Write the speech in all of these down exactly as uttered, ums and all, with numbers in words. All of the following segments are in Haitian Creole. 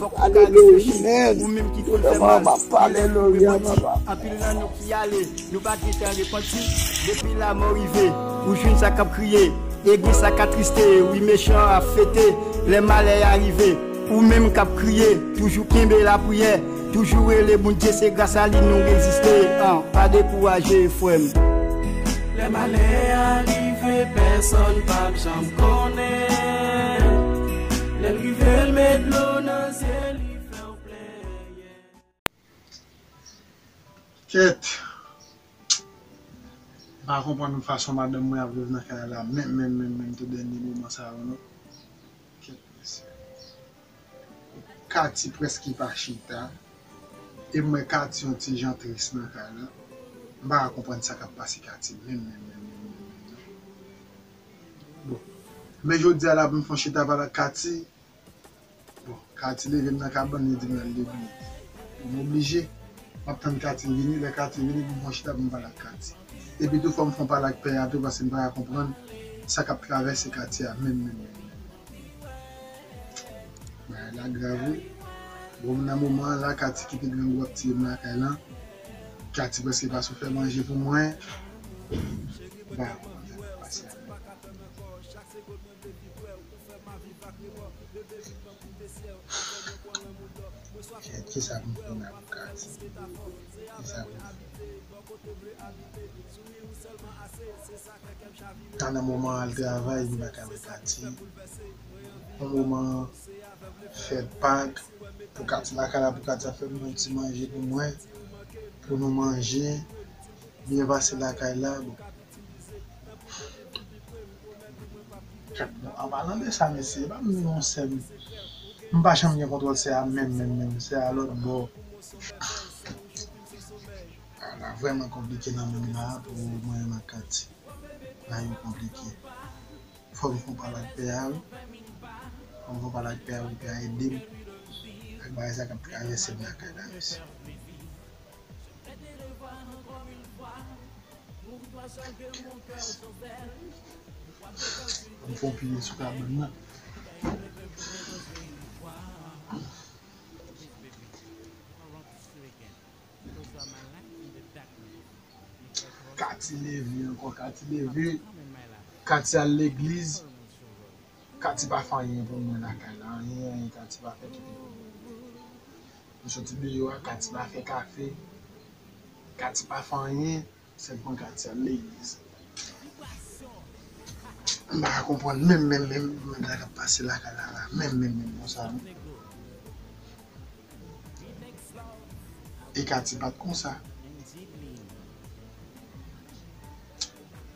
Fòk ou ka reflechi, ou menm ki konn fè mal, kilè pou repanti. Anpil nan nou ki ale, nou pa gentan repanti. Depi lanmò rive, ou jwenn sa k ap kriye. E gen sa k atriste, wi, mechan ap fete. Lè malè a rive, ou menm k ap kriye, toujou kenbe lapriyè. Toujou rele Bondye, se gras a li nou reziste. An, pa dekouraje, frè m. Lè malè a rive, pèsonn p ap janm konnen. Lè l rive, l met dlo nan zye, li fè w plenyen. Kèt. M pa konprann fason madanm mwen ap viv nan kay la, menm, menm, menm, menm, tou dènye moman sa yo, non. Kèt, mesye. Katy prèske pa chita. E m wè Katy yon ti jan tris nan kay la. M pa ka konprann sa k ap pase Katy menm, menm, menm, menm, menm, menm, non. Bon. Men jodi a la pou m fè yon chita pale ak Katy. Bon, Katy leve m nan kabann, li di m l al legliz. Bon, m oblije. M ap tann Katy vini. Lè Katy vini, pou m fè yon chita pou m pale ak Katy. Epi tou, fò m fè yon pale ak pè a tou, paske m pa ka konprann sa k ap travèse Katy a menm, menm, menm, menm. Bagay la grav, wi. Bon, nan moman an la, Katy kite grangou ap tiye m lakay lan. Katy prèske pa sou fè manje pou mwen. Bagay la pase a. Kèt, kisa pou m fè la pou Katy? Kisa pou m fè? Tan nan moman al travay, m pa ka wè Katy. Yon moman fèt Pak, pou Katy lakay la, pou Katy ap fè yon ti manje pou mwen, pou nou manje, byen pase lakay la. Bon. Bon, an palan de sa, mesye, e pa m di nou sè m, m pa janm gen kontwòl sè a menm, menm, menm, sè a lòt bò. A la vrèman konplike nan menm la pou mwen menm ak Katy. Bagay yo konplike. Fò m fon pale ak pè a, wi. Fò m fon pale ak pè a, pou pè a ede m ak bagay sa k ap travèse m lakay la, mesye. M fon pye sou kabann nan. Katy leve ankò, Katy leve. Katy al legliz. Katy pa fè anyen pou mwen lakay la. Anyen, anyen Katy pa fè kite pou mwen. M soti deyò a, Katy pa fè kafe. Katy pa fè anyen, sèlman Katy al legliz. M pa ka konprann menm, menm, menm, menm sa k ap pase lakay la, la. Menm, menm, menm, konsa, non. E Katy pa t konsa.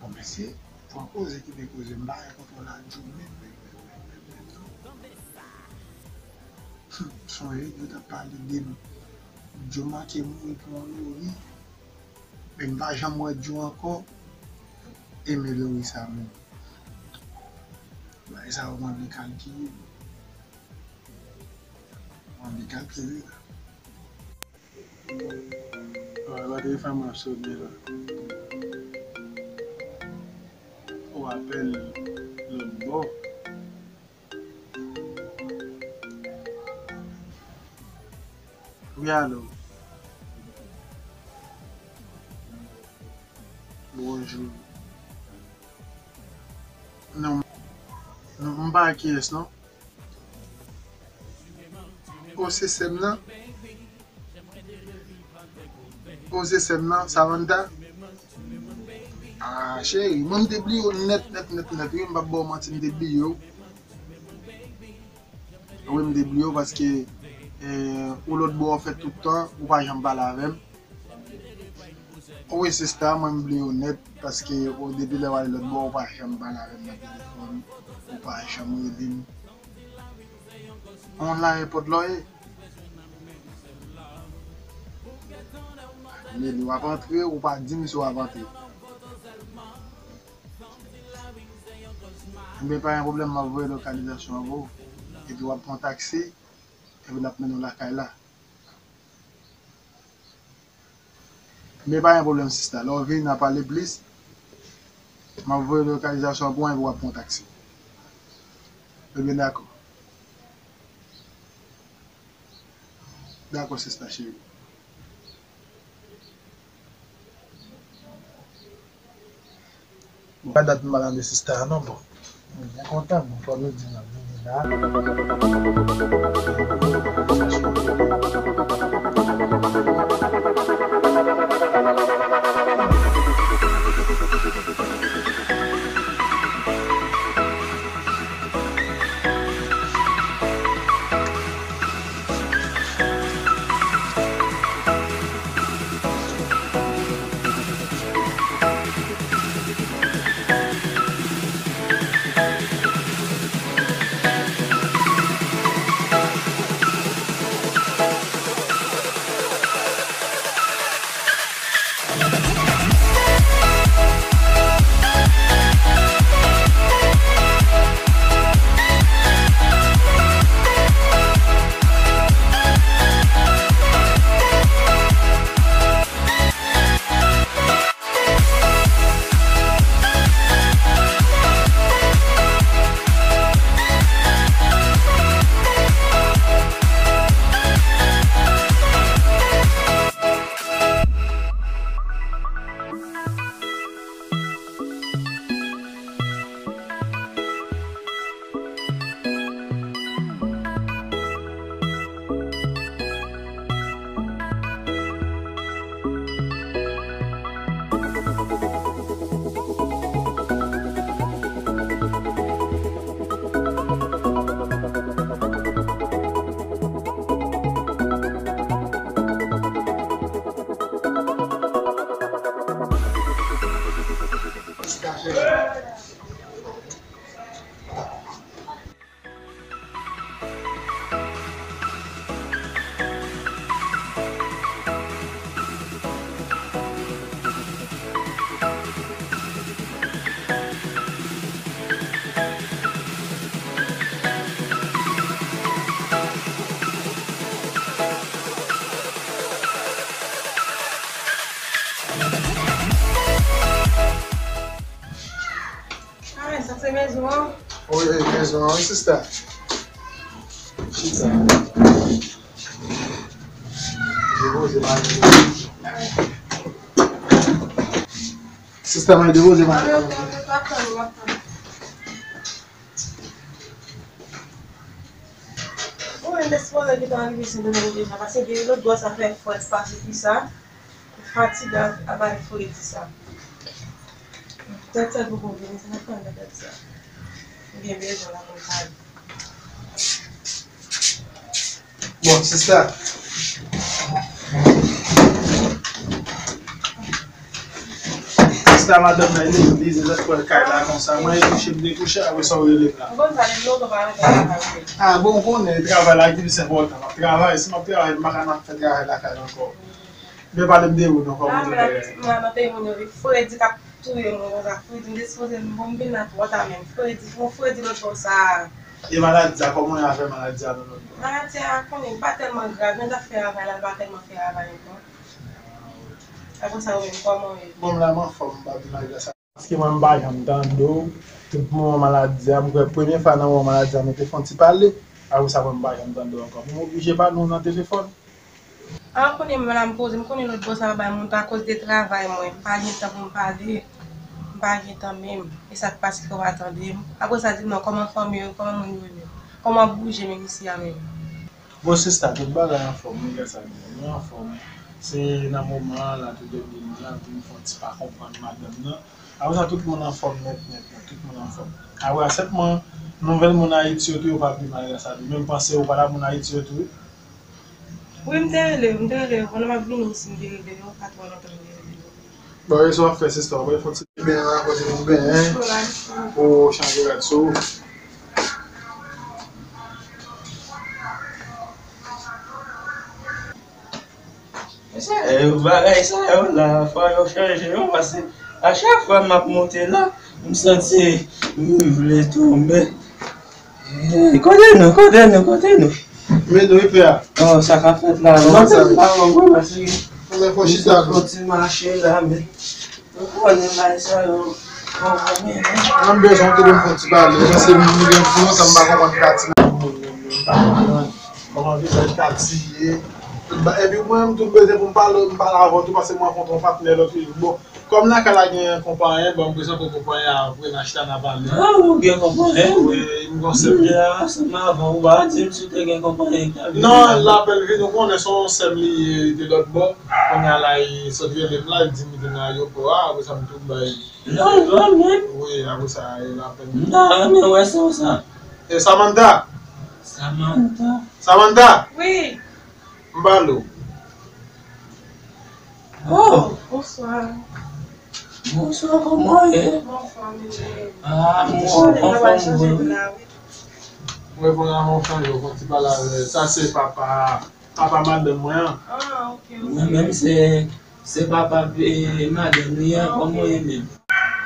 Bon, mesye, pran koze ki te koze, m pa gen kontwòl ak Djo menm, menm, menm, menm, menm, menm, non. Sonje, Djo t ap pale de m. Djo manke mouri pou yon lori. Men m pa janm wè Djo ankò. E men lori sa menm. Bagay sa yo mande kalkile. Mande kalkile la. Wè, la telefòn mwen ap sone la. Ou apèl lòt bò. Wi, alo. Bonjou. Non, non, m pa kiyès, non. O, se sè m nan. O, se sè m nan, Samantha. Ah, cheri, mwen m te bliye w nèt, nèt, nèt, nèt, wi, m p ap ba w manti, m te bliye w. Wi, m te bliye w paske, eh, ou lòt bò w fè tout tan, ou pa janm pale avè m. Wi, sista, mwen m bliye w nèt, paske ou, depi lè w ale lòt bò, ou pa janm pale avè m nan telefòn, ou pa janm rele m. On la e pot lò ye. Meli, w ap antre, ou pa di m si w ap antre. Enben, pa gen pwoblèm, m ap voye lokalizasyon an pou ou. Epi w ap pran taksi, epi l ap mennen w lakay la. Men pa gen pwoblèm, sista. Lè w vini, n a pale plis. M ap voye lokalizasyon an pou w epi w ap pran taksi. Ebyen, dakò. Dakò, sista cheri. Bon, pa dat m pa tande sista a non, bon. Mwen byen kontan, bon, kòm nou di, n ap vini la. Ah, sa se mezon an? Wi, mezon an, wi, sista. Chita. Depoze madanm. Sista, mwen depoze madanm. Ah, ok, ok, pa pran, pa pran. Ou menm, depi lè w gentan rive sou nou deja, paske gen lòt bò sa fè frèt pase ki sa. Ou fatige a bay fredi sa. Tèt sa poko vini, se nan fè nan tèt sa. Ou gen bezwen la pou l pale. Bon, sista. Sista, madanm nan legliz, lòt fwa l kay la konsa. Mwen kouche, m dekouche, apre sa w rele m la. Ou konn sa, lè m lontan pa rete travay. Ah, bon, ou konnen, travay la ki plis enpòtan. M ap travay, si m ap travay, m pa ka nan fè travay lakay ankò. Men pale m de ou non, kòman ou ye? Ah, m la nan peyi moun yo wi. Fredi k ap touye mwen konsa. Fredi, m despoze m, bon, m vin la twò ta menm. Fredi, yon fredi lòt bò sa. E maladi a, kòman w ye avè maladi a nan lòt bò? Maladi a, konnen, pa tèlman grav, men l t ap fè ravaj la, l pa tèlman fè ravaj ankò. Apre sa, ou menm, kòman w ye? Bon, m la, m anfòm, m pa di malgre sa. Paske mwen, m pa janm tande w. Tout moman maladi a, m kwè premye fwa nan moman maladi a, nou te fè yon ti pale. Apre sa, mwen, m pa janm tande w ankò. Bon, m oblije pale w nan telefòn. Ah, konnen m la, m poze, m konnen lòt bò sa pa bay moun tan akoz de travay mwen. M pa gen tan pou m pale. M pa gen tan menm. E sa k pase ke w pa tande m. Apre sa, di m non, kòman fanmi yo, kòman moun yo ye? Kòman w ap bouje menm isi a menm? Bon, sista, tout bagay anfòm, wi, gras a Dye. Nou anfòm. Se nan moman an la, tou de nou la, pou nou fè yon ti pa konprann madanm nan. Apre sa, tout moun anfòm nèt, nèt, nèt. Tout moun anfòm. Apre sa, sèlman, nouvèl moun Ayiti yo tou, yo pa bliye malgre sa. Menm panse yo pa la, moun Ayiti yo tou. Wi, m te rele yo, m te rele yo. Pandan m ap vini isi, m te rele yo. Pa twò lontan, m te rele yo. Bon, e sa w ap fè, sista, w ap fè yon ti byen, rakonte nou byen, hein? Pou chanje rad sou ou. Mesye, bagay sa yo la, fò yo chanje yo, paske a chak fwa m ap monte la, m santi m vle tonbe. Hey, kote nou, kote nou, kote nou? Men nou, epè a. Oh, sa k ap fèt la? Kòman sa ye? Mwen menm pa wè, paske m fò chita, non. Fò ti mache la, men. Ou konnen bagay sa yo, bon, bon, men, men. Mwen bezwen tou pou m fè yon ti pale, paske m gen pou lontan m pa konprann Kati. Mwen menm, mwen pa konprann kòman vizaj Kati ye. Ba, epi mwen, m tou bezwen pou m pale, m pale avè w tou, paske m rankontre yon patnè lòt jou. Bon, kòm lakay la gen konpayen, bon, m prezante w konpayen a, apre n a chita n a pale. Ah, ou gen konpayen? Wi, m gon sè m. Depi ansanm avè w, ou pa di m si w te gen konpayen ki t ap vini. Non, l apèl vini, ou konnen se yon sè m li ye, li te lòt bò. Kounye a la, li sot rele m la, li di m li te nan ayewopò a, apre sa m tou bay. Non, non, men. Wi, apre sa, l apèl vini. M ta renmen wè sè w sa. E Samantha? Samantha. Samantha! Wi. M pale w. Oh! Bonswa. Bonswa, kòman w ye? Anfòm, wi. Ah, mwen anfòm, wi. Mwen vin avè w chanje, w fè yon ti pale avè l. Sa se papa, papa madanm mwen an. Ah, ok, ok. Mwen menm se, se papa, eh, madanm li an, kòman w ye menm?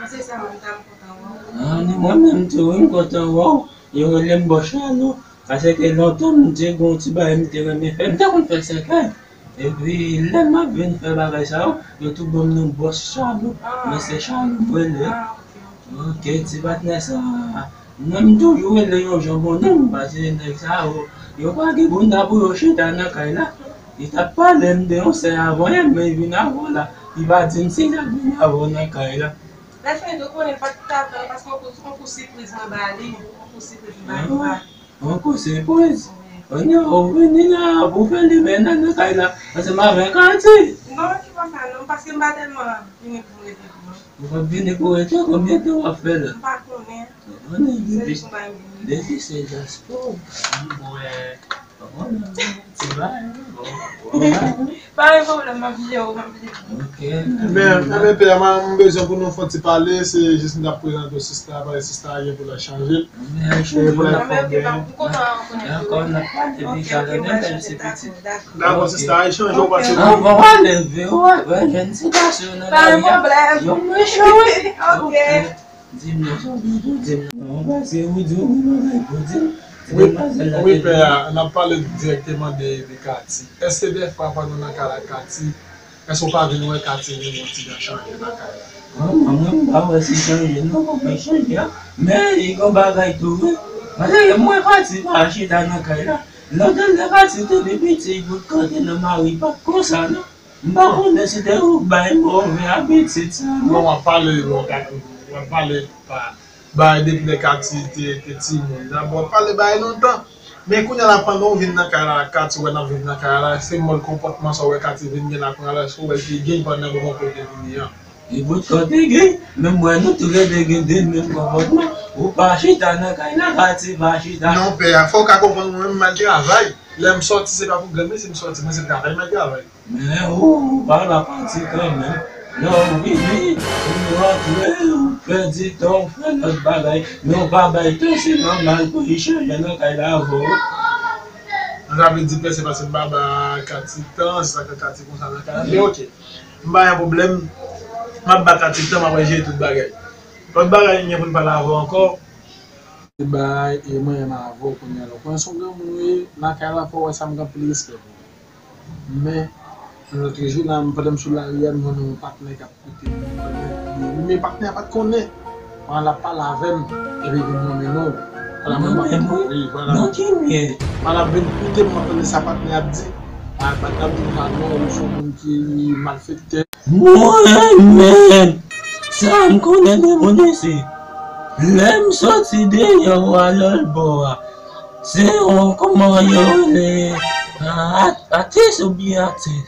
Mwen se Samantha, m kontan wè w. Ah, ni mwen menm tou, wi, m kontan wè w. Yo rele m Bòs Chalo. Paske lontan m te gen yon ti bagay m te renmen fè. M te konn fè sèkèy. Epi, lè m ap vin fè bagay sa yo, yo tou ban m non Bòs Chalo. Ah. Men se Chalo m rele. Ah, ok, ok. Ok, ti patnè sa, mwen m toujou rele yon jan bon non, paske nèg sa yo, yo pa gen bounda pou yo chita nan kay la. Li t ap pale m de yon sè avè l, men li vin avè w la. Li pa di m si l t ap vin avè w nan kay la. Lè fini tou konnen l pa t ka fè l, paske yon kou, yon kou sipriz mwen ba li, yon kou sipriz mwen ba li. Ah. Yon kou sipriz. Wi. Kounye a ou vini la pou fè li mennen nan kay la ansanm avèk Katy. Non, ki pa sa non, paske m pa tèlman vini pou m rete non. Ou pa vini pou rete, konbyen tan w ap fè la? M pa konnen. Ou konnen depi, depi se jaspò, m bwè. Ou konnen, ti bagay, bon, bon. Pa gen pwoblèm, m ap vini, m ap vini. Ok. Ebyen, ebyen, pè, m bezwen pou nou fè yon ti pale, se jis m t ap prezante w sista, paske sista a gen pou l al chanje. Mèsi. Pou l al fè byen. Dakò, n ap pale pi talè, men bèl ti pitit. Dakò, sista, al chanje w pase. Anvan w ale, veye w wè jèn ti gason nan lari a. Yo mechan, wi. Ok. Di m non, sa w vle di m non, paske ou di w gen bagay pou di m. Ti demwazèl la te vini. Wi, pè a, n ap pale dirèkteman de, de Katy. Èske dèfwa pandan w nan kay la, Katy, èske w pa vin wè Katy vin yon ti jan chanje nan kay la? Manman, mwen, m pa wè si chanje non, konbyen chanje a. Men, li gon bagay tou vre. Paske mwen, Katy pa chita nan kay la. Lontan lè Katy te pi piti, li bout kote nan mari pa t konsa, non. M pa konnen si te ou k bay move abitid sa, non. Non, w ap pale, w ap pale pa bagay depi lè Katy te, te timoun. Dabò, w ap pale bagay lontan. Men kounye a la, pandan w vin nan kay la, Katy wè n ap viv nan kay la, se mòd konpòtman sa w wè Katy vin gen la kounye a la, èske w wè l te gen pandan moman ke w te vini an? Li bout kote gen, men m wè nou toulède gen de menm konpòtman. Ou pa chita nan kay la, Katy pa chita. Non, pè a, fò w ka konprann mwen menm m al travay. Lè m sòti, se pa pou grann mesye m sòti, mwen se travay m al travay. Men ou, ou pa la pati kanmenm. Lè ou vini, ou rantre, ou pèdi tan, ou fè lòt bagay. Men ou pa bay tan, se nòmal pou li chanje nan kay la avè w. Sa vle di pè, se paske m pa ba Katy tan, se sa k fè Katy konsa nan kay la. Men ok, m pa gen pwoblèm. M ap ba Katy tan, m ap rejere tout bagay. Lòt bagay m gen pou m pale avè w ankò. Bay, e mwen menm avè w kounye a la. Ou konnen se yon granmoun ou ye, nan kay la fò w wè sa m gen anpil respè pou ou. Men, yon lòt jou la, m, pandan m sou lari a, m jwenn yon patnè k ap koute m. Men patnè a pa t konnen. Pandan l ap pale avè m, epi vin nonmen non. Pandan m ap, wi, vwala. Non, ki mye? Pandan l ap vin koute m, m ap tande sa patnè a ap di. A, patnè a ap di m sa non, ou se yon moun ki malfektè. Mwen menm, sa m konnen de moun isi. Lè m soti deyò a lòt bò a, se yon, kòman yo rele, a, at-, atis oubyen atis.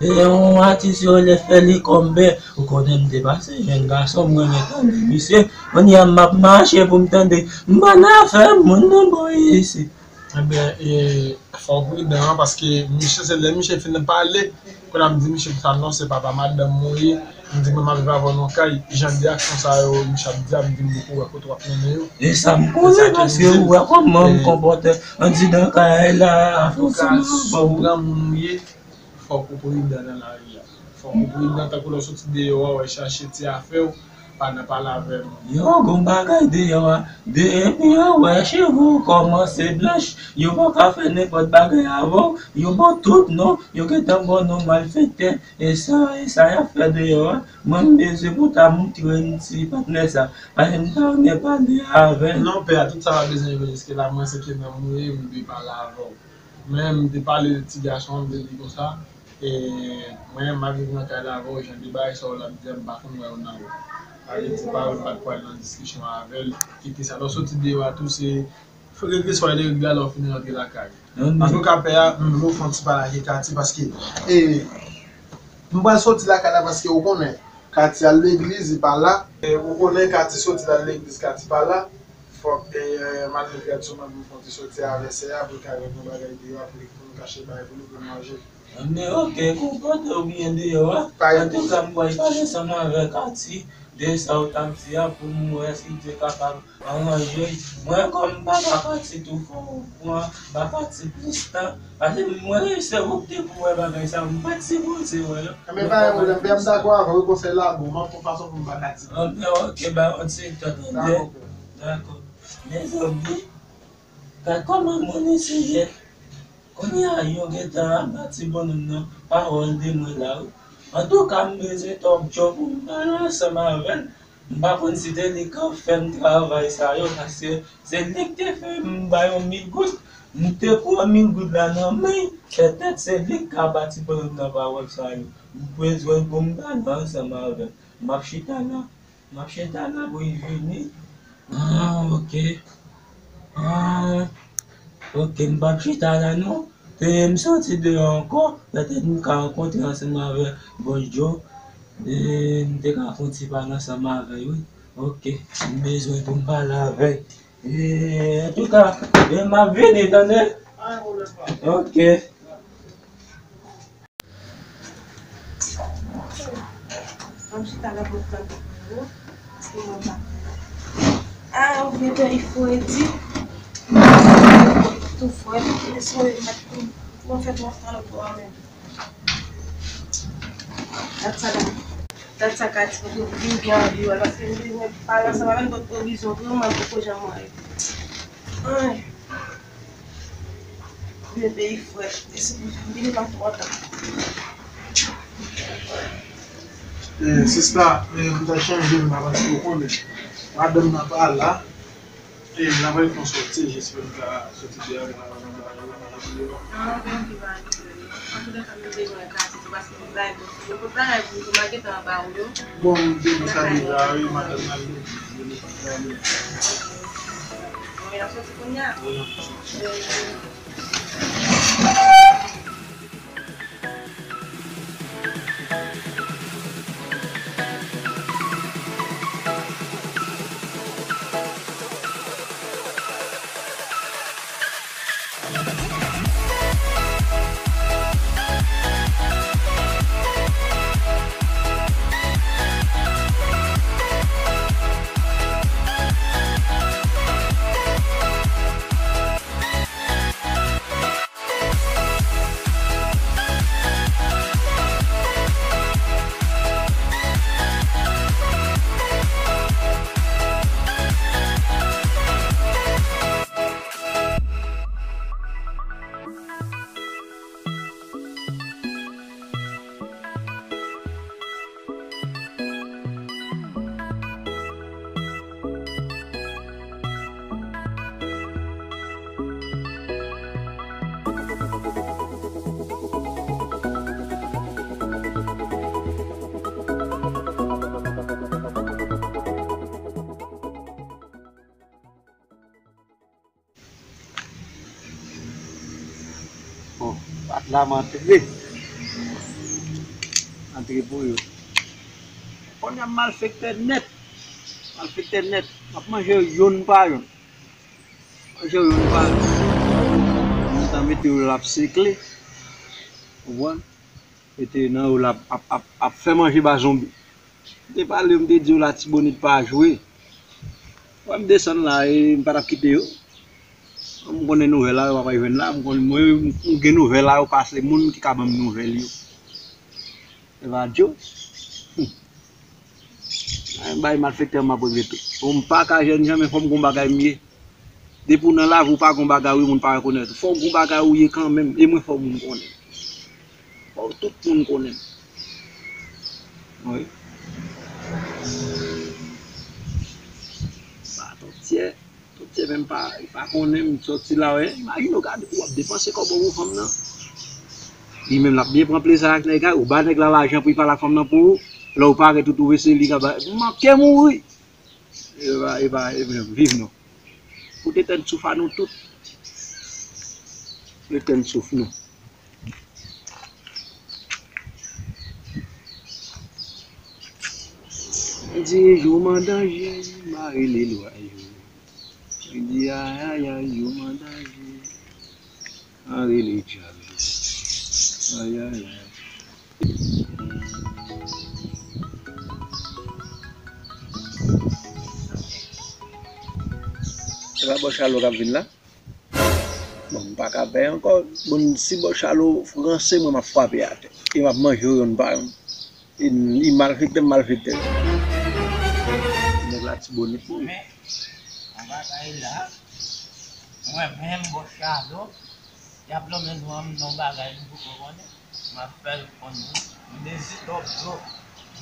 E yon atis yo rele Felikombe. Ou konnen m te pase jèn gason, m renmen tande misye. Kounye a m ap mache pou m tande. M pa nan afè moun nan bò isi. Ebyen, e, fò w pridan, paske misye, se lè misye fin pale, kounye a m di misye sa non, se papa madanm mwen ye. M di mwen m ap viv avè w nan kay, jan de aksyon sa yo misye ap di a, m di m poko wè kote w ap mennen yo. E sa m konnen, paske ou wè kòman m konpòte anndidan kay la. Antouka, se yon granmoun ou ye, fòk ou pridan nan lari a. Fòk ou pridan, tankou lè w soti deyò a, w al chache ti afè w, pa nan pale avè m. Yo, gon bagay deyò a. Depi yo wè cheve w kòmanse blanch, yo poko fè nenpòt bagay avè w, yo ba w tout non, yo gentan ba w non malfektè. E sa, e sa y ap fè deyò a. Mwen, m bezwen pou ta montre m ti patnè sa. Paske m ta renmen pale avè l. Non, pè a, tout sa pa bezwen rive jiske la, mwen se ke nan mwen, m vle pale avè w. Men m te pale de ti gason an, m te di konsa, e mwen, m ap viv nan kay la avè w, jan de bagay sa w l ap di a, m pa konn wè yo nan ou. Sa vle di, pawòl pa t pral nan diskisyon avè l, kite sa. Lè w soti deyò a tou, se fè règle sa w règle la, lè w fin rantre lakay. Antouka, pè a, m vle w fè yon ti pale ak Katy, paske, e, m pral soti lakay la, paske ou konnen, Katy al legliz, li pa la. E, ou konnen, Katy soti, l al legliz, Katy pa la. Fòk, e, m al met rad sou mwen pou m fè yon ti soti avè sè a, pou l ka jwenn yon bagay deyò a, pou li, pou nou kache bagay pou li, pou l manje. Men oke, konpòte w byen deyò a. Antouka, m pral pale ansanm avè Katy de sa w t ap di a pou m wè si Dye kapab aranje. Mwen, kòm m pa ka pati tou fò, pran, m pa pati plis tan. Paske mwen, se ou ki te pou wè bagay sa, m pa t sipoze wè l. Enben, pa gen pwoblèm, pè, m dakò avè w, konsèy la bon, m ap pran fason pou m pa pati. Enben, oke, ba yon ti tan, tande. Dakò, pè. Dakò. Mezanmi, gad kòman moun isi ye. Kounye a, yo gentan ap ba ti bonòm nan pawòl de mwen la, wi. Antouka, m bezwen Top Joe pou m pale ansanm avè l. M pa konn si te li k ap fè m travay sa yo, paske se li k te fè m ba yo mil goud. M te pran mil goud la nan men l, petèt se li k ka ba ti bonòm nan pawòl sa yo. M bezwen pou m pale ansanm avè l. M ap chita la. M ap chita la pou l vini. Ah, oke. Ah, oke, m p ap chita la non. E m soti deyò ankò, petèt m ka rankontre ansanm avè Bòs Joe. E m te ka fè yon ti pale ansanm avè l, wi. Oke, m bezwen pou m pale avè l. E, antouka, e m ap vini, tande? Oke. M ap chita la pou m tande yo, paske mwen pa. Ah, ou gen peyi fredi. Tou frèt, mesye, mwen fè twòp tan lòt bò a menm. Dat sa la. Dat sa Katy, mwen vin gen anvi wè l, paske m bezwen pale ansanm avè l, mwen pwovizyon vre, mwen poko janm wè l. Ay. Bebe, frè, e se pou vini pa twò ta. Eh, sista, eh, m ta chanje m la, paske ou konnen, madanm nan pa la. Eh, m ta pral fè yon sòti, jesifè m ta sòti deyò, m ta pral nan bagay, m ta pral deyò. Ah, bon, ki bagay. An tou ka, m te bezwen Katy tou, paske m bay bon. Yo pot bagay pou m tou, m a gentan anba ou yo. Bon, m te di sa deja, wi, madanm nan, li, li, li, li. Bon, y ap soti kounye a? Wi, y ap soti. Bon, bat la m antre. Antre pou yo. Kounye a m malfektè nèt. Malfektè nèt. M ap manje yo youn pa youn. Manje yo youn pa youn. Mwen ta mete yo l ap sekle. Konprann? Mete nan yo l ap, ap, ap, ap fè manje ba zonbi. M te pale yo, m te di yo Latibonit pa jwe. Wè m desann la, e m pa t ap kite yo. M konnen nouvèl la, yo pa pral jwenn la. M konnen, mwen, m gen nouvèl la, yo pase moun ki ka ban m nouvèl yo. E pa djo. Hum. Ay, bay malfektè m ap regle tou. Bon, m pa ka jèn jan, men fò m gon bagay m ye. Depi w nan lavi, w pa gon bagay ou ye, moun pa rekonèt ou. Fò w gon bagay ou ye kanmenm, e mwen fò moun konnen. Fò tout moun konnen m. Wi. Ba, tontyè. Menm pa, pa konnen, m sòti la, wè. Imajine w gade, w ap depanse kòb ou pou fanm nan. Li menm l ap byen pran plezi ak nèg la, ou ba nèg la lajan pou l pale ak fanm nan pou ou. Lè ou parèt ou twouve se li k ap ba, manke mouri. E pa, e pa, e menm, viv non. Pou te tèn souf a nou tout. Te tèn souf nou. Dirijan m an danje, m a rele lwa yo. Li di ayayay, yo m an danje. Anri li djab. Ayayay. Se pa bò Chalo k ap vin la? Bon, m pa ka bay ankò. Bon, si bò Chalo ranse mwen, m ap frape atè. E m ap manje yo yonn pa yonn. E li malfektè, m malfektè. Nèg la tibonit wi. Yon bagay la, mwen menm bò Chalo, y ap lonmen dwa m nan yon bagay m poko konnen, m ap fè l konn wi. M bezwen Top Djo,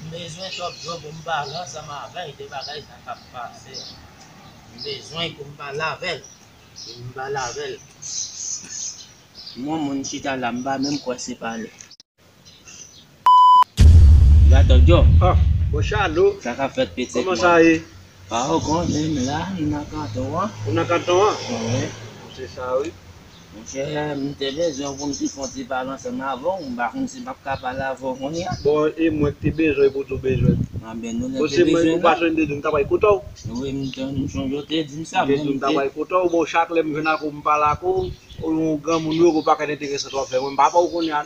m bezwen Top Djo pou m pale ansanm avè l de bagay sa k ap pase a. M bezwen pou m pale avè l, pou m pale avè l. Mwen, moun chita la, m pa menm kwè se pale. Gato Djo. Ah, bò Chalo. Sa k ap fèt pitit mwen? Kòman sa ye? Ah, ou konnen m la, m nan kanton an. Ou nan kanton an? Wi. Se sa wi. Monchè, m te bezwen pou m te fè yon ti pale ansanm avè w, m pa konn si m ap ka pale avè w kounye a. Bon, e mwen k te bezwen pou di w bezwen. Anben, nou lè te bezwen la. Bon, se mwen ou pa sonje m te di w m ta pral kote w. Wi, m te, m sonje w te di m sa, men m te di w m ta pral kote w. Bon, chak lè m jwenn ak ou, m pale ak ou, ou yon granmoun wi, ou gon pakèt enteresan w ap fè. Mwen, m pa pa w kounye a.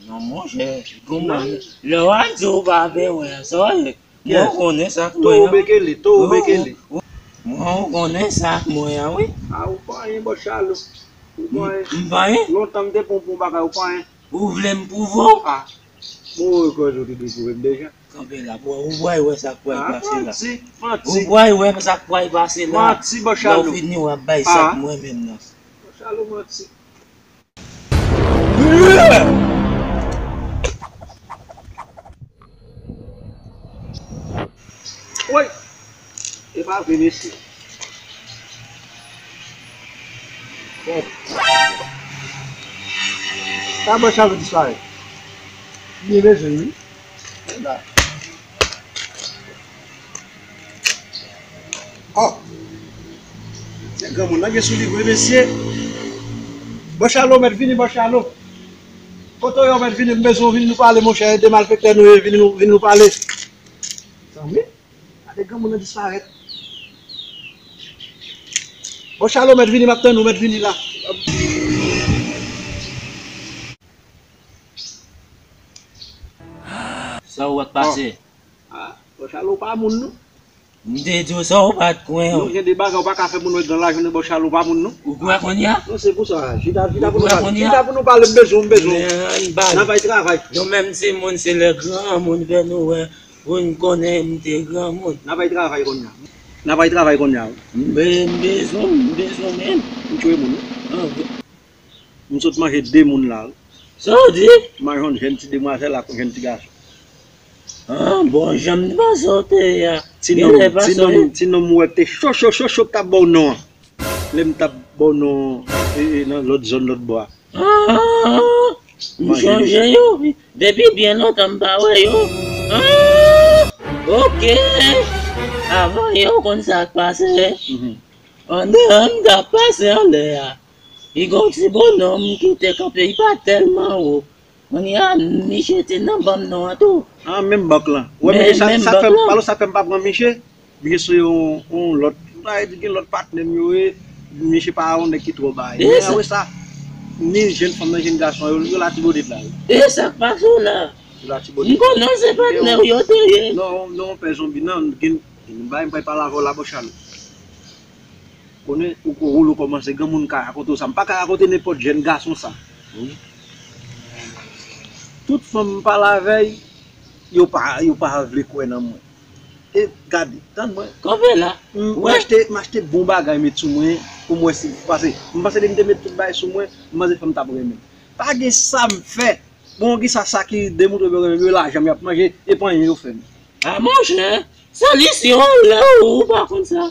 Non, monchè, kòman lè w ap di w pa vle wè sa w ye? Mwen, ou konnen sa k mwen an. Towo Bekele, Towo Bekele. Mwen, ou konnen sa k mwen an, wi. A, ou pa anyen, bò Chalo. Ou pa anyen. M pa anyen? Lontan m te pran w pou yon bagay, ou pa anyen. Ou vle m pwouve w? A, bon, ou rekonèt ou te dwe pwouve m deja. Kanpe la, pou ou pral wè sa k pral pase la. A, manti, manti. Ou pral wè sa k pral pase la. Manti, bò Chalo. Lè w fini, w ap bay sa k mwen menm nan. Bò Chalo, manti. Woy! E pa vre, mesye. Bon. Sa bò Chalo disparèt. Li bezwen, wi. La. Oh! Se granmoun nan gen sou li vre, mesye. Bò Chalo, mèt vini, bò Chalo. Kote w ye, mèt vini, m bezwen w vin nou pale, monchè. De malfektè nou ye, vin nou, vin nou pale. Zanmi, gade granmoun nan disparèt. Bò Chalo, mèt vini, m ap tann ou, mèt vini la. Sa w wè k pase? Ah, bò Chalo pa moun, non. M te di w sa, ou pa t kwè. Non, gen de bagay ou pa ka fè moun wè gran lajounen, bò Chalo pa moun, non. Ou kwè kounye a? Non, se pou sa. Chita, chita pou nou pale. Chita pou nou pale, m bezwen, m bezwen. N a bay travay. Nou menm timoun, se lè granmoun fè nou wè, pou n konnen m te granmoun. N a bay travay kounye a. N a bay travay kounye a. M be-, m bezwen, m bezwen menm. M tchwe moun, wi. Ah, wi. M sot manje de moun la, wi. Sa w di? M manje yon jèn ti demwazèl ak yon jèn ti gason. Ah, bon, jan m t panse w te ye a. Ti nonm, ti nonm, ti nonm ou wè k te cho, cho, cho, cho k t ap ba w non an. Lè m t ap ba w non e, e, nan lòt zòn, lòt bò a. Ah, m chonje yo. Depi byen lontan m pa wè yo. Ah, oke. Avan yè w konn sa k pase. Mhm. Pandan m t ap pase anlè a, li gon ti bonòm ki te kanpe, li pa tèlman wo. Kounye a, misye te nan banm non an tou. Ah, menm bank lan. Wè, misye, sa, sa k fè m, alò sa k fè m pa pran misye. Misye se yon, yon lòt, gen lòt patnè m yo ye, misye pa yon nèg ki twò bay. Men sa, apre sa, ni jèn fanm nan, jèn gason yo, yo Latibonit la, wi. E sa k pase w la? Yo Latibonit. M konnen se patnè w yo te ye. Non, non, pè zonbi, non, gen, gen yon bagay m pral pale avè w la, bò Chalo. Konnen ou ko woul ou kòmanse granmoun ka rakonte w sa. M pa ka rakonte nenpòt jèn gason sa. Wi. Tout fanm m pale avè y, yo pa, yo pa vle kwè nan mwen. E gade, tann mwen. Kanpe la. M, m achte, m achte bon bagay met sou mwen pou m wè si, pase m panse depi m te met tout bagay sou mwen, m panse fanm t ap renmen m. Pa gen sa m fè. Bon, ki sa, sa ki demontre yo renmen m, yo lajan m y ap manje, e pa anyen yo fè m. A monchè, solisyon an lè ou pa konn sa.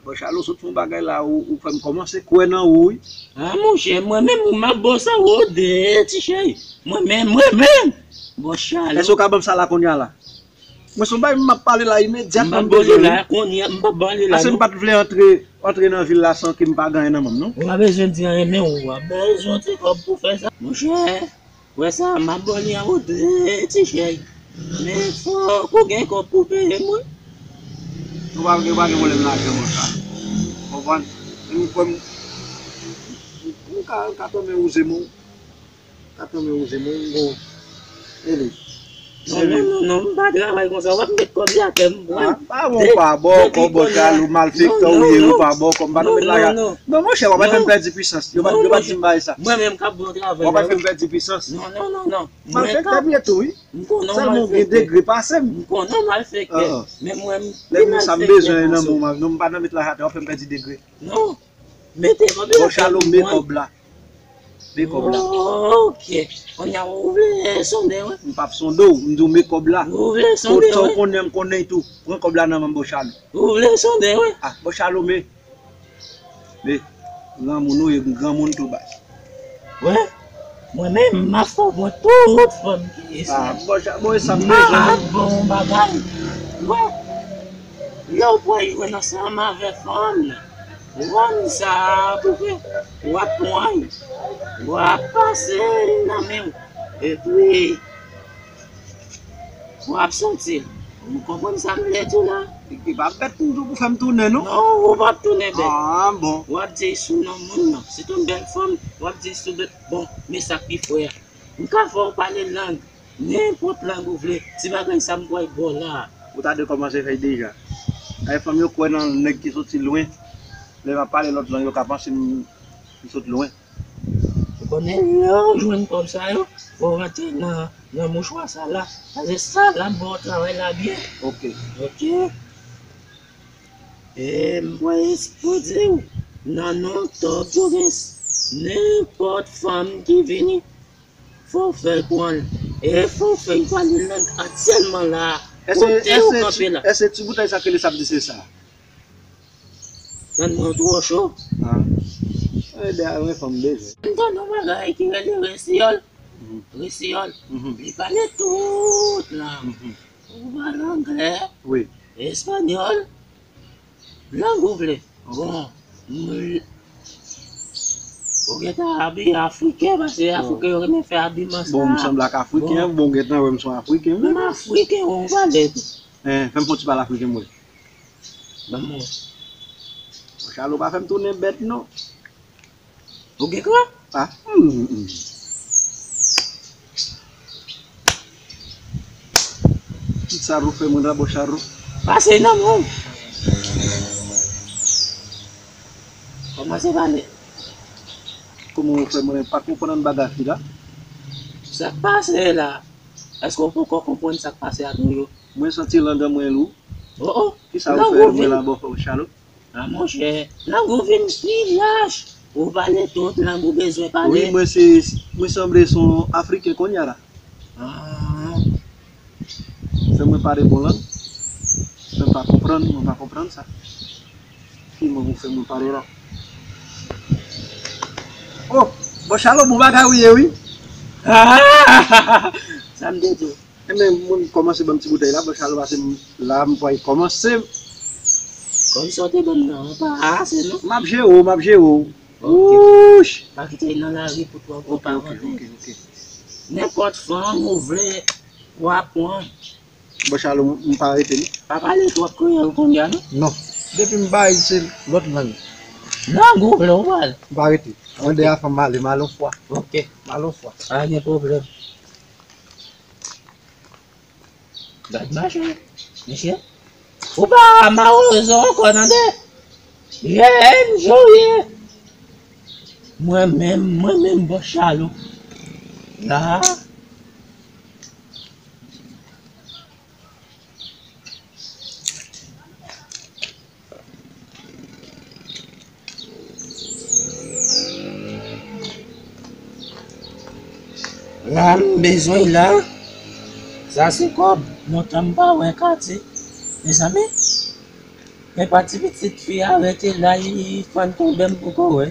Bò Chalo sot fè yon bagay la, ou, ou fè m kòmanse kwè nan ou, wi. Ah, monchè, mwen menm, ou m ap ba w sa, ou de, ti cheri. Mwen menm, mwen menm. Bò Chalo. Èske w ka ban m sa la kounye a la? Mwen se yon bagay m ap pale la imedyatman m bezwen li. M p ap ba w li la, kounye a, m p ap ba w li la, non. Ase m pa t vle antre, antre nan vil la san ke m pa gen anyen nan men m, non. Ou pa bezwen di anyen, men ou pa bezwen ti kòb pou fè sa. Monchè, wè sa, m ap ba w li an wotè, ti chèy. Men fòk ou gen kòb pou peye m, wi. Nou pa gen, pa gen pwoblèm lajan konsa. Konprann? M kwè m, m ka, m ka tanmen wouze men w. Ka tanmen wouze men w, m gon. Ele. Non, non, non, non, m pa travay konsa. W ap met kòb la atè m. Ah, pa bon, pa bon, kòb, Bò Chalo, malfektè ou ye, wi, pa bon, kòb, m pa nan met lajan. Non, monchè, w ap fè m pèdi pwisans. Yo pa, yo pa di m bagay sa. Mwen menm k ap bon travay la, wi. W ap fè m pèdi pwisans. Non, non, non, non. Malfektè m ye tou, wi. M konnen w malfektè. Sèlman w gen degre pase m. M konnen w malfèktè. Men mwen, m pi malfèktè pase w. Lè m sa m bezwen nan men w, non, m pa nan met lajan atè, w ap fè m pèdi degre. Non. Mete, mwen bezwen. Bò Chalo, men kòb la. Men kòb la. Oh, ok. Kounye a, ou vle sonde, wi? M p ap sonde w, m di w men kòb la. Ou vle sonde, wi? Sa w konnen, m konnen tou. Pran kòb la nan men m, Bò Chalo. Ou vle sonde, wi? Ah, Bò Chalo, men. Men, granmoun ou ye, granmoun tou baz. Wè, mwen menm, m ap fè w pran tout fanm ki isit. Ah, Bò Chalo, bon, e sa m bezwen. M ap ba w yon bagay. Wè, lè w pral jwenn ansanm avè fanm nan, wonn sa a pou fè, w ap pran l, w ap pase l nan men w. Epi, w ap soti. Ou konprann sa m vle di w la? E pa bèt m di w pou fè m tounen, non? Non, ou p ap tounen bèt. Ah, bon. W ap di sou non moun nan. Si t yon bèl fanm, w ap di sou bèt. Bon, men sa k pi fre a. M ka fè w pale lang. Nenpòt lang ou vle. Ti bagay sa m pral ba w la. Ou ta dwe kòmanse fè l deja. Ay, fanm yo kwè nan nèg ki soti lwen. Lè m ap pale lòt lang, yo ka panse m, m sot lwen. Ou konnen lè w jwenn kòb sa yo, fò w rantre nan, nan mouchwa sa la. Paske sa la ba w travay la byen. Ok. Ok. E m pral esplike w, nan non Top Jones, nenpòt fanm ki vini, fò w fè l pran l. E fò w fè l pale lang antyèman la. Kote w kanpe la. Èske ti boutèy sa k rele Sap di se sa? Tann mwen twò cho. Ah. E de a mwen fanm bezwen. M tann yon bagay ki rele resiyòl. Mhm. Resiyòl. Mhm. Li pale tout lang. Mhm. Ou pale anglè. Wi. Espanyòl. Lang ou vle. Bon. M, ou gentan abiye afriken, paske afriken yo renmen fè abiman sa. Bon, m sanble ak afriken, bon, ou gentan wè m se yon afriken, wi. M afriken, ou pale tou. Eh, fè m fè yon ti pale afriken, mwen. Ban m wè. Chalo pa fè m tounen bèt, non. Ou gen kran? Ah, hmm, hmm. Kisa ou fè mwen la, Bò Chalo? Pase nan men w. Kòmanse pale. Kòman ou fè mwen pa konprann bagay fi la? Sa k pase la? Èske w poko konprann sa k pase ak nou yo? Mwen santi lang an mwen lou. Oh, oh. Kisa ou fè mwen la, Bò Chalo? Ah, monchè, lang ou vin pi laj. Ou pale tout lang ou bezwen pale. Wi, mwen se, mwen sanble se yon Afriken kounye a la. Ah. Fè mwen pale bon lang. Fè m pa konprann, mwen pa konprann sa. Ki mwen pou fè mwen pale la? Oh, Bò Chalo, bon bagay ou ye, wi. Ah! Sa m te di w. Enben, mwen kòmanse ban m ti boutèy la, Bò Chalo, paske m, la, m pral kòmanse. Kòm sa w te ban m nan, an pa ase, non? M ap jere w, m ap jere w. Ok. Wouch! Pa kite l nan lari pou twò gwo pa vante. Ok, ok, ok. Nenpòt fanm ou vle, w ap pran. Bò Chalo, m pa rete, non. Pa pale twòp kreyòl kounye a, non? Non. Depi m bay, se lòt lang. Lang ou vle, ou pral. M pa rete. Mwen de a fanm ale, m ale yon fwa. Ok. M ale yon fwa. Pa gen pwoblèm. Gad mache, mesye. Ou pa mawozo ankò, tande? Jèn jan w ye. Mwen menm, mwen menm, Bò Chalo. La. La m bezwen la. Sa se kòb. Lontan m pa wè Kati. Mezanmi. Men pa ti pitit fi a rete la, li fann tonbe m poko wè.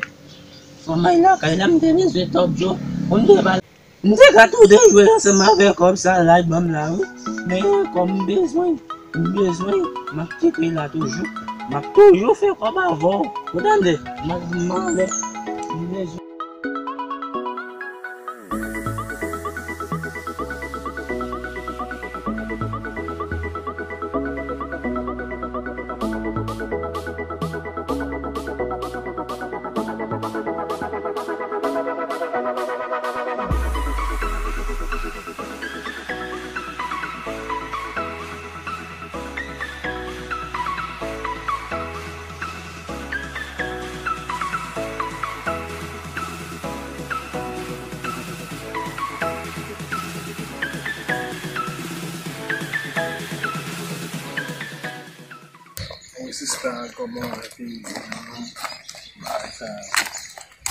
Fò m al lakay la, m te bezwen Top Joe. Pou m te ba M te ka tou de jwe ansanm avè kòb sa la, l ban m la, wi. Men kòm m bezwen, m bezwen, m ap kite la toujou. M ap toujou fè kòb avè w. Ou tande? M ap di m anlè. M bezwen. Wi, sista, kòman epi bagay sa?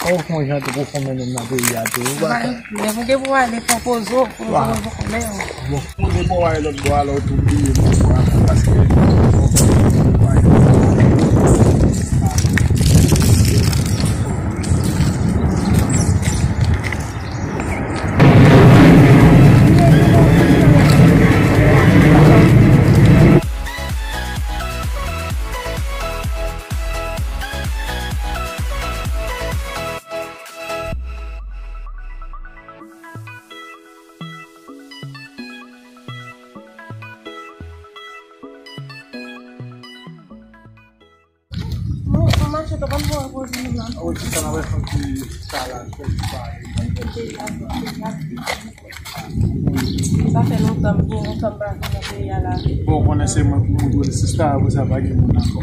Ou konn jan te pou fè menm nan peyi a tou. Ou pa sa. Lè pou gen pou ale pran pozo, pran pozo konnen. Bon, pou gen pou ale lòt bò a, lè ou tou bliye lòt bò a, paske Bon, an mache, to konn pou repoze nou la. Wi, se sa, n ap fè yon ti salad, fè ti pale. Sa fè lontan, byen lontan m pa vin nan peyi a la. Bon, konnen se mwen pou montre sista, apre sa pa gen moun ankò.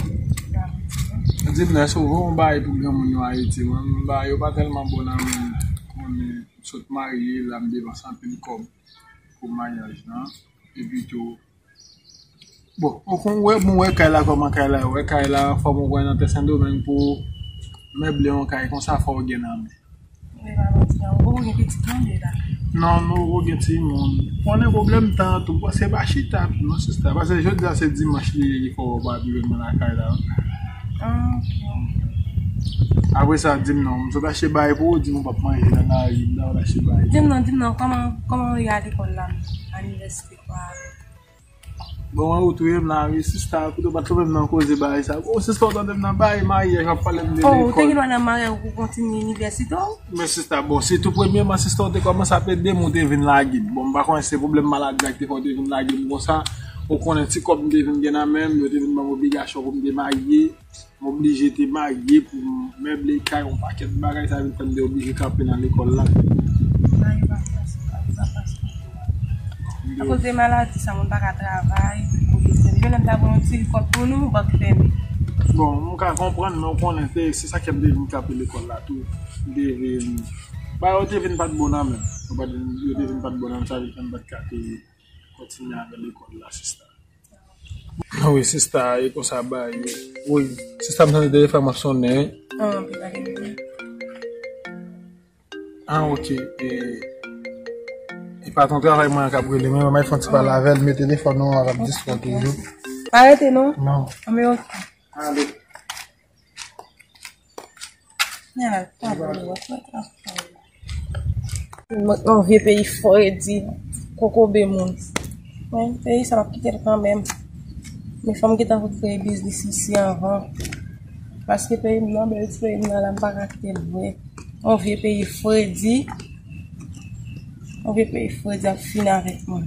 Di m, èske ou voye yon bagay pou granmoun yo Ayiti? Mwen, m ba yo pa tèlman bon nan men, konnen m sot marye, la m depanse anpil kòb pou maryaj lan. Epi tou, bon, ou konn wè, bon, wè kay la, kòman kay la, wè kay la, fò mwen wè nan tè Sendomeng pou meble yon kay konsa, fò w gen nan men. Ou pa manti, non, ou gen pitit tande la. Non, nou, ou gen timoun. Konnen pwoblèm tan tou, se pa chita, non, sista. Paske jodi a se dimanch li ye, fò w pa vin nan kay la. Ah, ok. Apre sa, di m non, m sot achte bagay pou ou, di m ou p ap manje nan lari, m ta sot achte bagay. Di m non, di m non, kòman, kòman w ye a lekòl la, anivèsite pa? Bon, mwen retounen m la, wi, sista, kote w pa t kanpe m nan koze bagay sa. Oh, sista, w tande m nan bagay maryaj, w ap pale m de lekòl. Oh, ou te gen dwa nan maryaj ou kontinye inivèsite w? Men sista, bon, sitou premyèman, sista, w te kòmanse ap ede m, ou te vin lage m. Bon, m pa konnen si se pwoblèm maladi a ki te fè w te vin lage m konsa. Ou konnen ti kòb m te vin gen nan men m, yo te vin ban m obligasyon pou m te marye. M oblije te marye pou m meble kay, yon pakèt bagay, sa vin fè m te oblije kanpe nan lekòl la. Akoz de maladi sa, moun pa ka travay, pou yo fè. Menm lè m ta pran yon ti kòb pou nou, bank fèmen. Bon, m ka konprann, men w konnen, se, se sa k fè m te vin kanpe lekòl la tou. M te vin, bagay yo te vin pa t bon nan men m. Yo pa t vin, yo te vin pa t bon nan men m, sa vin fè m pa t ka te kontinye avè lekòl la, sista. Wi, sista, e konsa bagay yo. Wi, sista, m tande telefòn mwen ap sonnen. Ah, ok, pa gen pwoblèm. Ah, ok. E, e patwon travay mwen an k ap rele mwen, mwen fè yon ti pale avè l, men telefòn nou an ap dispo toujou. Pa rete non. Non. Ah, men ok. Ale. Yon vye peyi fredi, kokobe moun. Men peyi sa m ap kite l kanmenm. Men fò m gentan kreye biznis isi anvan. Paske peyi m nan, bèl ti peyi m nan la, m pa ka kite l vre. Yon vye peyi fredi. Yon vye peyi fredi ap fini avèk mwen.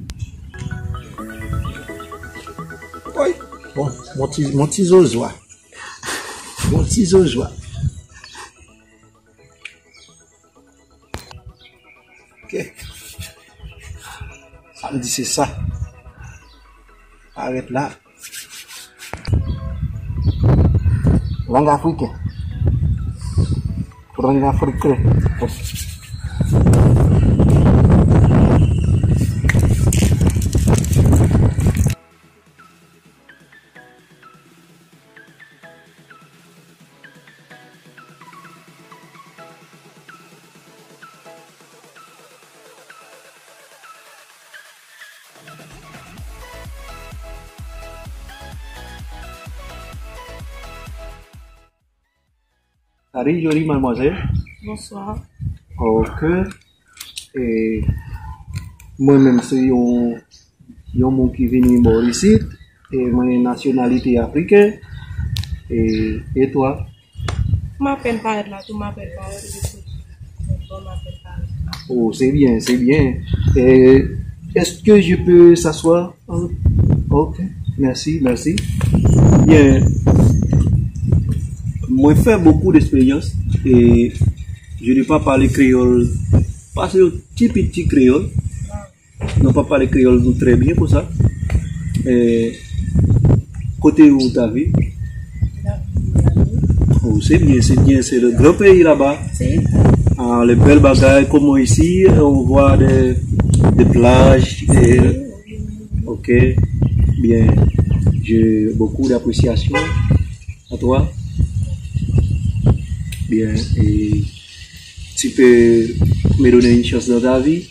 Woy! Bon, bon ti, bon ti zozwa. Bon ti zozwa. Ok. Sa m di se sa. Parèt la. Lang afriken. Lang afriken. Salut, jolie mademoiselle. Bonsoir. Ok. E mwen menm se yon, yon moun ki vini bò isit, e mwen nasyonalite afriken. E, e twa? M apèn parèt la tou, m apèn parèt, epi bon, m apèn parèt. Oh, c'est bien, c'est bien. Et est-ce que je peux s'asseoir? Oh, ok, merci, merci. Bien, mwen fè beaucoup d'expérience et je n'ai pas parlé créole, pas un petit petit créole. Nou pa pale kreyòl nou trè byen konsa. Eh, kote ou ta viv? Oh, c'est bien, c'est bien, c'est le grand pays là-bas. Ah, les belles bagages, comme ici, on voit des, des plages. Et, ok, bien. J'ai beaucoup d'appréciation à toi. Bien, et tu peux me donner une chance dans ta vie?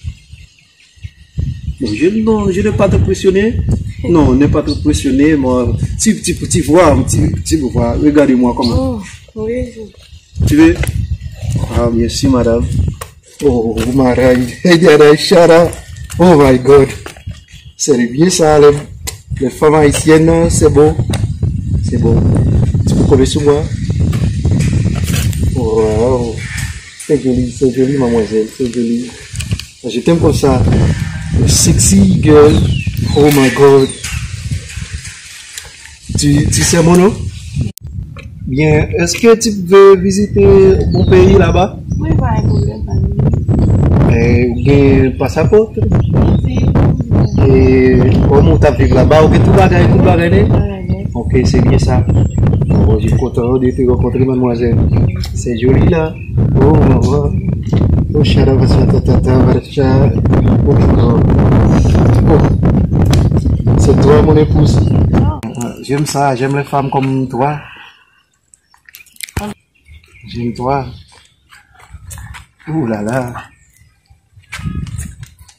Bon, je, non, je n'ai pas trop pressionné. Non, ne pas trop pressionner. Moi, tu, tu, tu vois, tu, tu vois, regarde-moi comment. Oh, oui. Tu veux? Ah, bien sûr, madame. Oh, madame, shut up. Oh my God. C'est bien ça, les, les femmes haïtiennes, c'est beau. C'est beau. Tu peux coller sur moi. Wow. C'est joli, c'est joli, mademoiselle, c'est joli. Je t'aime comme ça. Sexy girl. Oh my God. Tu, tu sais mon nom? Bien, est-ce que tu veux visiter mon pays là-bas? Oui, pas de problème, pas de problème. Eh, ou gen pasapò? Si. E kòman ou t ap viv laba? Ou gen tout bagay, tout bagay nèt? Bagay nèt. Ok, c'est bien ça. Bon, je suis content de te rencontrer, mademoiselle. C'est joli là. Oh, maman. Oh, shara, basa, ta, ta, ta, basa. Oh, oh. C'est toi, mon épouse. Ah, j'aime ça, j'aime les femmes comme toi. J'aime toi. Ouh là là.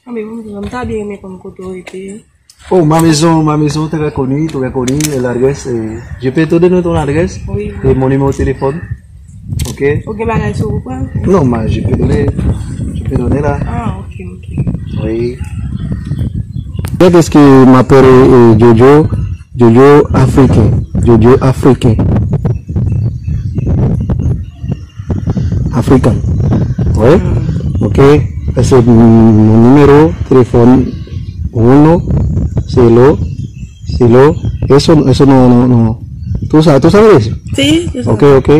Ah, mais bon, je ta bien aimé comme côté. Oh, ma maison, ma maison très connue, très connue, et l'adresse, euh, je peux te donner ton adresse Oui, et oui. mon numéro de téléphone. Ok? Ou gen bagay sou ou pran? Non, ma, je peux donner, je peux donner là. Ah, ok, ok. Oui. Peut-être que m'appelle, euh, Jojo, Jojo afriken, Jojo afriken. African. Oui. Ok. Ese mon numéro de téléphone. Uno, cero, cero. Eso, eso no, no, no. Tú sabes, tú sabes eso? Sí, sí. Ok, ok.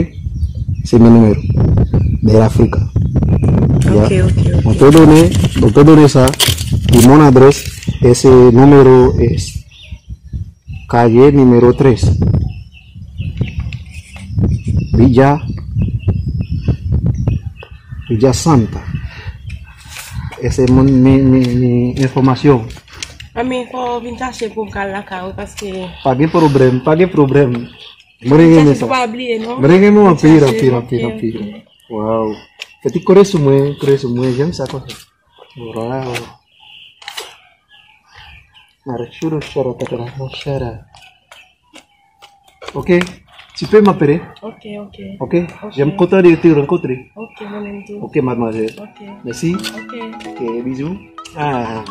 C'est mon numéro. De l'Afrique. Ya. Ok, ok, ok. Mwen te donnen, mwen te donnen sa. E mon adrès, ese numéro es Calle número tres. Villa, Villa Santa. Ese es mi, mi, mi, mi información. Ami, fò w vin chache pou m ka al lakay ou, paske Pa gen pwoblèm, pa gen pwoblèm. Mwen renmen sa. Vin chache pou pa bliye, non? Mwen renmen anpil, anpil, anpil, anpil. Wow. Fè ti kore sou mwen, kore sou mwen, j'aime ça konsa. Wow. Archuru shara tatara shara. Ok. Tu peux m'appeler? Ok, ok. Ok. Ok. J'aime content de te rencontrer. Ok, mwen menm tou. Ok, mademoiselle. Ok. Merci. Ok. Ok, bisous. Ah.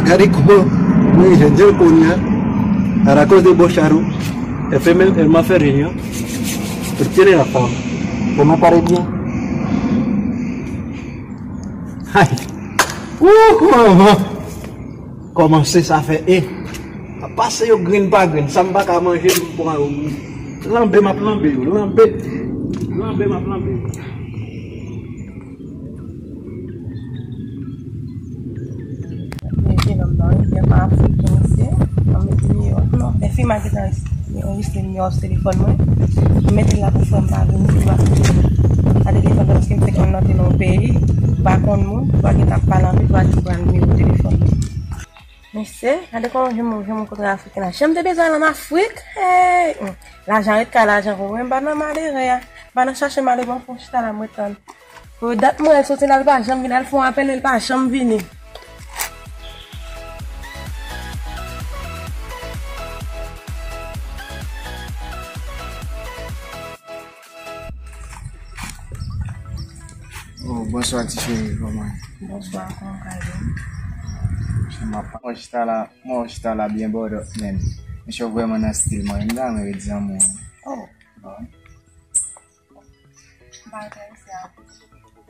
Gade kòman mwen jwenn jèl kounye a, à la cause de Bocharo, F M L, elle m'a fait rien. Tiene la femme. Bon, mwen pare byen. Ay. Wouh, manman. Kòmanse sa fè e. A pase yo grenn pa grenn, sa m pa ka manje, m pran yo. Lanbe m ap lanbe yo, lanbe. Lanbe m ap lanbe yo. Men jenòm nan, li vrèman afriken, mesye. An mete nimewo. Non, e fi m a gentan anrejistre nimewo sou telefòn mwen. M mete l la pou frè m pa vini, pou l pa koute m. Gade telefòn nan, paske m fèk antre nan yon peyi, m pa konn moun, m pa gentan ap pale anpil, m pa di pran nimewo telefòn mwen. Mesye, gade kòman jan m, jan m kontre afriken la. Jan m te bezwen al ann Afrik, hey! Hum. Lajan ret kay lajan pou mwen, m pa nan malere a. M pa nan chache malere, m ap pran chita la, m ret tann. O, dat mwen soti la, l pa janm vini. Al fè yon apèl, men l pa janm vini. Oh, bonswa, ti cheri, kòman? Bonswa, kòman w ye? Mwen chita la, mwen chita la byen bòdòp, men. Mesye w vrèman nan stil mwen, m ta renmen ret zanmi w. Oh, bon. M pa enterese a.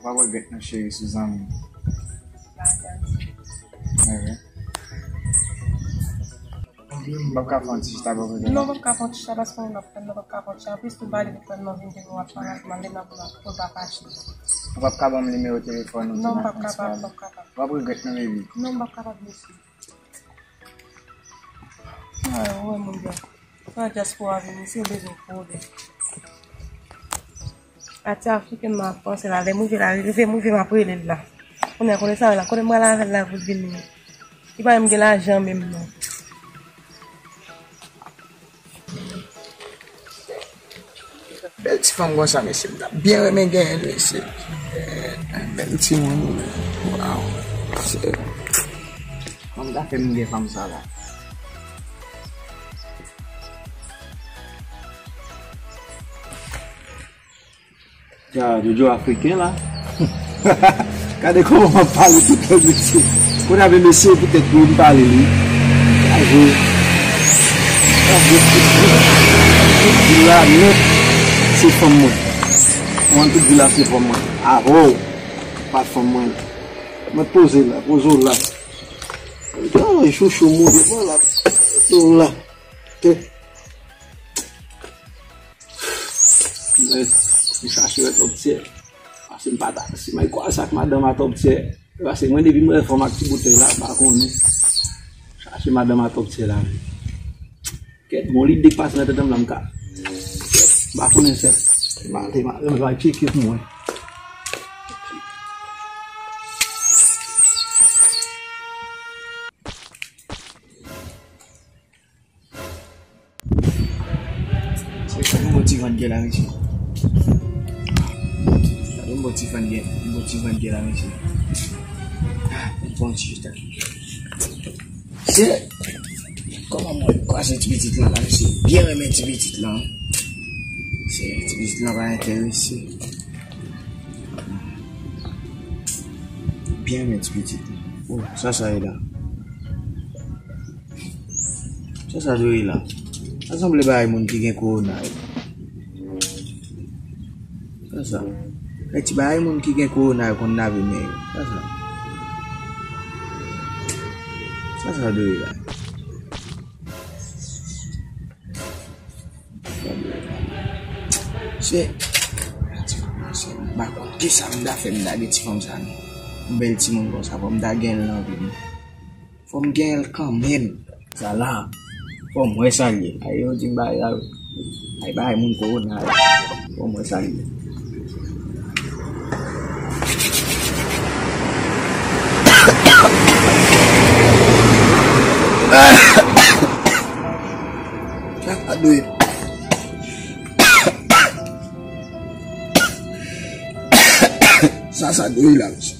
W ap regrèt non, cheri, sou zanmi. M pa enterese. Mwen vre. M p ap ka fè yon ti chita, pa vre? Non, w p ap ka fè yon ti chita paske w nan frè m, non, w p ap ka fè yon ti chita. Anplis tou, m pa vle frè m nan vin gen yon ap pale mal, lè m ap pale, pou l pa fache. Ou p ap ka ban m nimewo telefòn ou? Non, m p ap kapab, m p ap kapab. W ap regrèt non, baby. Non, m p ap kapab, mesye. Ay, wè moun yo. Sa dyaspora vin isi, yo bezwen pwoblèm. Ati afriken m ap panse la, lè m rive la, rive m rive m ap rele l la. Kounye a, konnen sa la, konnen m pral avè l la pou l vini. Li pa menm gen lajan menm non. Bèl ti fanm konsa, mesye, m ta byen renmen genyen l, mesye. Bèl timoun, waw. Se, fanm ta fè m gen fanm sa la. Ya, Jojo afriken la. Gade kòman m ap pale tout lè, mesye. Kounye a, mesye, poutèt pou m pale li. Gade. Gade tout, tout, tout vil la nèt, se fanm mwen. Mwen, tout vil la se fanm mwen. Avè w, pa fanm mwen. Mwen poze la, poze w la. Gade chouchou m, poze w la. Poze w la. Te. Mwen, m chache wè Top Tier. Paske m pa ta, si mwen kwè sa ak madanm a Top Tier. Paske mwen, depi m wè fanm ak ti boutèy la, m pa konnen. Chache madanm a Top Tier la. Kèt, bon lide k pase nan tèt mwen la, m ka. M pa konnen sèt. M pa, m pa, m pa tcheke pou mwen. Se sa, yon bon ti vant gen la, mesye. Yon bon ti vant gen, yon bon ti vant gen la, mesye. Ah, yon bon ti vant. Se, kòman mwen kwaze ti pitit lan la, mesye? Byen renmen ti pitit lan. Se, ti pitit lan pa enterese. Byen renmen ti pitit lan. Oh, sa, sa ye la. Sa sa dwe ye la? Sa sanble bagay moun ki gen kowona yo. Sa sa? Kay ti bagay moun ki gen kowona yo konn lave men yo. Sa sa? Sa sa dwe ye la? Se, se, m pa konn kisa m ta fè m lage ti fanm sa non. Yon bèl timoun konsa, fò m ta gen l nan vi m. Fò m gen l kanmenm. Sa la, fò m wè sa l ye. Ay, yo di m bagay la, ay, bagay moun kowona yo. Fò m wè sa l ye. Sa sa dwe. Sa sa dwe la, mesye.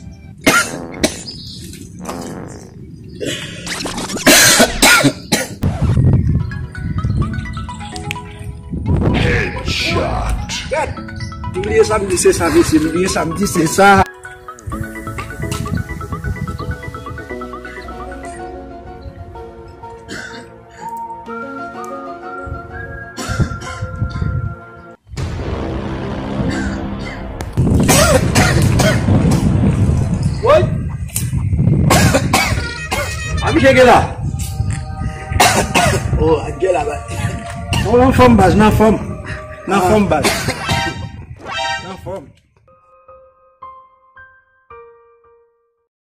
Headshot. Gad, m bliye sa m di se sa, mesye. M bliye sa m di se sa. Woy! Abi ke gen la? Oh, ak gen la, ba. Oh, nan fòm, baz, nan fòm. Nan fòm, baz. Nan fòm.